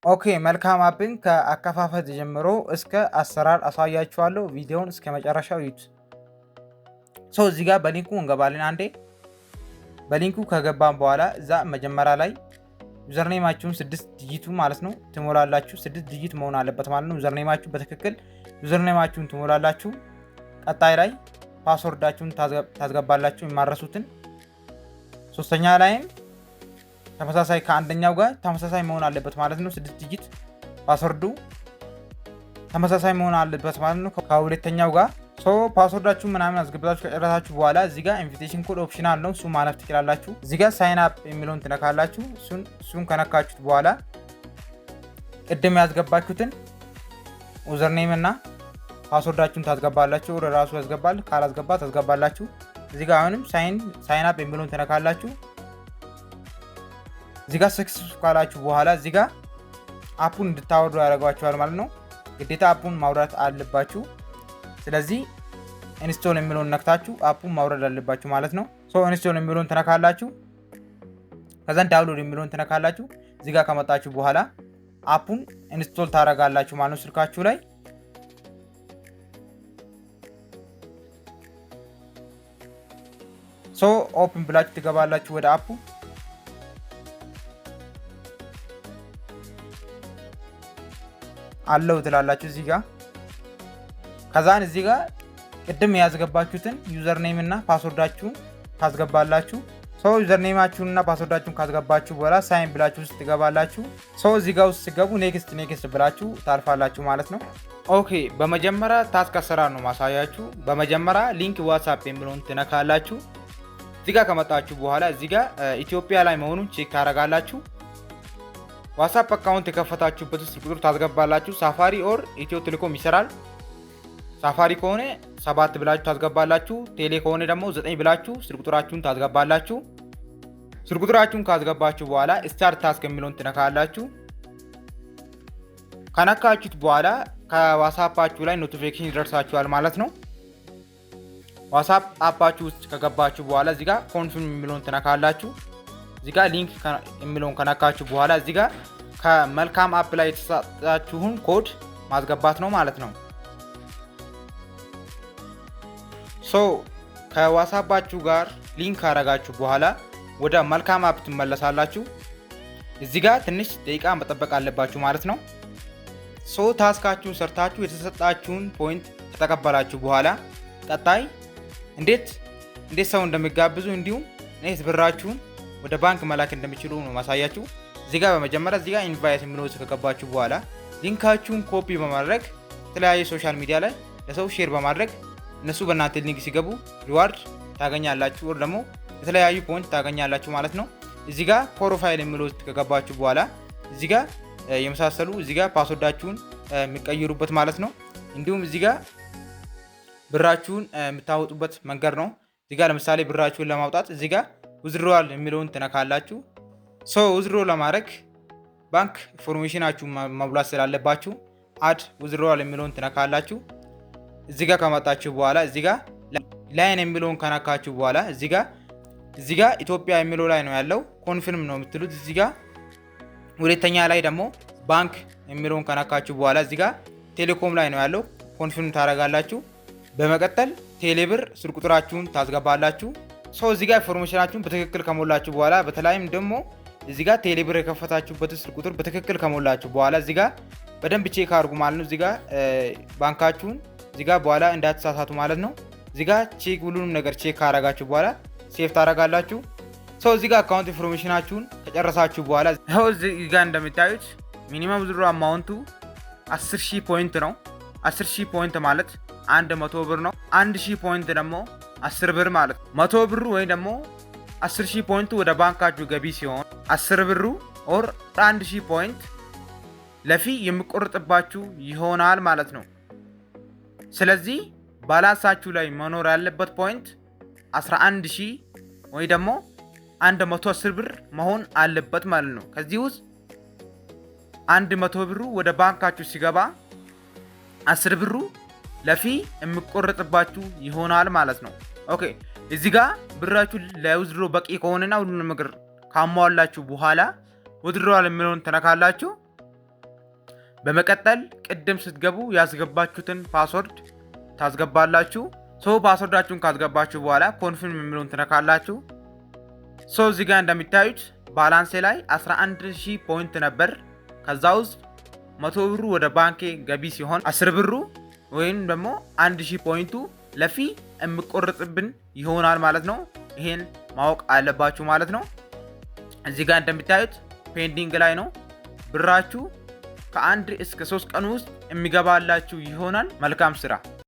Okay፣ መልካም app ን ከአከፋፈት ጀምሮ እስከ አሰራር አሳያችኋለሁ። ቪዲዮውን እስከ መጨረሻው እዩት። So እዚህ ጋር በ link ኡ እንገባለን። አንዴ በ link ኡ ከገባን በኋላ እዛ መጀመሪያ ላይ username ኣችሁን ስድስት digit ኡ ማለት ነው ትሞላላችሁ። ስድስት digit መሆን አለበት ማለት ነው። Username ኣችሁ በትክክል username ኣችሁን ትሞላላችሁ። ቀጣይ ላይ password ኣችሁን ታስገባላችሁ የማትረሱትን። ሶስተኛ ላይም ተመሳሳይ ከአንደኛው ጋር ተመሳሳይ መሆን አለበት ማለት ነው። ስድስት digit password ኡ ተመሳሳይ መሆን አለበት ማለት ነው ከሁለተኛው ጋር። So password ኣችሁ ምናምን አስገብታችሁ ከጨረሳችሁ በኋላ እዚህ ጋር invitation code optional ነው፣ እሱ ማለፍ ትችላላችሁ። እዚህ ጋር sign up የሚለውን ትነካላችሁ። እሱን ከነካችሁት በኋላ ቅድም ያስገባችሁትን username እና password ኣችሁን ታስገባላችሁ። ወደ ራሱ ያስገባል፣ ካላስገባ ታስገባላችሁ። እዚህ ጋር አሁንም sign up የሚለውን ትነካላችሁ። እዚህ ጋር success ካላችሁ በኋላ እዚህ ጋር app ኡን እንድታወርዱ ያደርጓችኋል ማለት ነው። ግዴታ app ኡን ማውረድ አለባችሁ። ስለዚህ install የሚለውን ነክታችሁ app ኡን ማውረድ አለባችሁ ማለት ነው። So install የሚለውን ትነካላችሁ። ከዛን download የሚለውን ትነካላችሁ። እዚህ ጋር ከመጣችሁ በኋላ app ኡን install ታደርጋላችሁ ማለት ነው ስልካችሁ ላይ። So open ብላችሁ ትገባላችሁ ወደ app ኡ። Allow ትላላችሁ እዚህ ጋር። ከዛን እዚህ ጋር ቅድም ያስገባችሁትን username እና password ኣችሁን ታስገባላችሁ። So username ኣችሁን እና password ኣችሁን ካስገባችሁ በኋላ sign ብላችሁ ውስጥ ትገባላችሁ። So እዚህ ጋር ውስጥ ስትገቡ next next ብላችሁ ታልፋላችሁ ማለት ነው። Okay፣ በመጀመሪያ task አሰራር ነው ማሳያችሁ። በመጀመሪያ link WhatsApp የሚለውን ትነካላችሁ። እዚህ ጋር ከመጣችሁ በኋላ እዚህ ጋር ኢትዮጵያ ላይ መሆኑን check ታደርጋላችሁ። WhatsApp account የከፈታችሁበት ስልክ ቁጥር ታስገባላችሁ። ሳፋሪ or ኢትዮ ቴሌኮም ይሰራል። ሳፋሪ ከሆነ 7 ብላችሁ ታስገባላችሁ። ቴሌ ከሆነ ደግሞ 9 ብላችሁ ስልክ ቁጥራችሁን ታስገባላችሁ። ስልክ ቁጥራችሁን ካስገባችሁ በኋላ start task የሚለውን ትነካላችሁ። ከነካችሁት በኋላ ከ WhatsApp ኣችሁ ላይ notification ይደርሳችኋል ማለት ነው። WhatsApp app ኣችሁ ውስጥ ከገባችሁ በኋላ እዚህ ጋር confirm የሚለውን ትነካላችሁ። እዚህ ጋር link የሚለውን ከነካችሁ በኋላ እዚህ ጋር ከመልካም app ላይ የተሰጣችሁን ኮድ ማስገባት ነው ማለት ነው። So ከ WhatsApp ኣችሁ ጋር link ካረጋችሁ በኋላ ወደ መልካም app ትመለሳላችሁ። እዚህ ጋር ትንሽ ደቂቃ መጠበቅ አለባችሁ ማለት ነው። So task ኣችሁን ሰርታችሁ የተሰጣችሁን point ከተቀበላችሁ በኋላ ቀጣይ እንዴት እንዴት ሰው እንደሚጋብዙ እንዲሁም እንዴት ብራችሁን ወደ ባንክ መላክ እንደሚችሉ ነው ማሳያችሁ። እዚህ ጋር በመጀመሪያ እዚህ ጋር invite የሚለው ውስጥ ከገባችሁ በኋላ link ኣችሁን ኮፒ በማድረግ የተለያዩ social media ላይ ለሰው share በማድረግ እነሱ በእናንተ link ሲገቡ reward ታገኛላችሁ፣ ወይ ደግሞ የተለያዩ point ታገኛላችሁ ማለት ነው። እዚህ ጋር profile የሚለው ውስጥ ከገባችሁ በኋላ እዚህ ጋር የመሳሰሉ እዚህ ጋር password ኣችሁን የሚቀይሩበት ማለት ነው። እንዲሁም እዚህ ጋር ብራችሁን የምታወጡበት መንገድ ነው። እዚህ ጋር ለምሳሌ ብራችሁን ለማውጣት እዚህ ጋር withdrawal የሚለውን ትነካላችሁ። So withdraw ለማድረግ ባንክ information ኣችሁን መሙላት ስላለባችሁ add withdrawal የሚለውን ትነካላችሁ። እዚህ ጋር ከመጣችሁ በኋላ እዚህ ጋር line የሚለውን ከነካችሁ በኋላ እዚህ ጋር ኢትዮጵያ የሚለው ላይ ነው ያለው፣ confirm ነው የምትሉት። እዚህ ጋር ሁለተኛ ላይ ደግሞ ባንክ የሚለውን ከነካችሁ በኋላ እዚህ ጋር ቴሌኮም ላይ ነው ያለው፣ confirm ታደርጋላችሁ። በመቀጠል ቴሌብር ስልክ ቁጥራችሁን ታስገባላችሁ። So እዚህ ጋር information ኣችሁን በትክክል ከሞላችሁ በኋላ፣ በተለይም ደግሞ እዚህ ጋር ቴሌብር የከፈታችሁበት ስልክ ቁጥር በትክክል ከሞላችሁ በኋላ እዚህ ጋር በደንብ check አድርጉ ማለት ነው። እዚህ ጋር ባንካችሁን እዚህ ጋር በኋላ እንዳትሳሳቱ ማለት ነው። እዚህ ጋር check ሁሉንም ነገር check ካረጋችሁ በኋላ save ታረጋላችሁ። So እዚህ ጋር account information ኣችሁን ከጨረሳችሁ በኋላ ይኸው እዚህ ጋር እንደምታዩት minimum withdraw amount ኡ 10,000 point ነው። 10,000 point ማለት 100 ብር ነው። 1000 point ደግሞ 10 ብር ማለት ነው። 100 ብሩ ወይ ደግሞ 10,000 point ኡ ወደ ባንካችሁ ገቢ ሲሆን 10 ብሩ or 1000 point ለ fee የሚቆርጥባችሁ ይሆናል ማለት ነው። ስለዚህ balance ኣችሁ ላይ መኖር ያለበት point 11,000 ወይ ደግሞ 110 ብር መሆን አለበት ማለት ነው። ከዚህ ውስጥ 100 ብሩ ወደ ባንካችሁ ሲገባ 10 ብሩ ለ fee የሚቆረጥባችሁ ይሆናል ማለት ነው። Okay፣ እዚህ ጋር ብራችሁ ለ withdraw በቂ ከሆነና ሁሉንም ነገር ካሟላችሁ በኋላ withdrawal የሚለውን ትነካላችሁ። በመቀጠል ቅድም ስትገቡ ያስገባችሁትን password ታስገባላችሁ። So password ኣችሁን ካስገባችሁ በኋላ confirm የሚለውን ትነካላችሁ። So እዚህ ጋር እንደሚታዩት balance ኤ ላይ 11,000 point ነበር። ከዛ ውስጥ 100 ብሩ ወደ ባንኬ ገቢ ሲሆን 10 ብሩ ወይም ደግሞ 1000 point ኡ ለ fee የሚቆረጥብን ይሆናል ማለት ነው። ይሄን ማወቅ አለባችሁ ማለት ነው። እዚህ ጋር እንደምታዩት pending ላይ ነው። ብራችሁ ከ1 እስከ 3 ቀን ውስጥ የሚገባላችሁ ይሆናል። መልካም ስራ።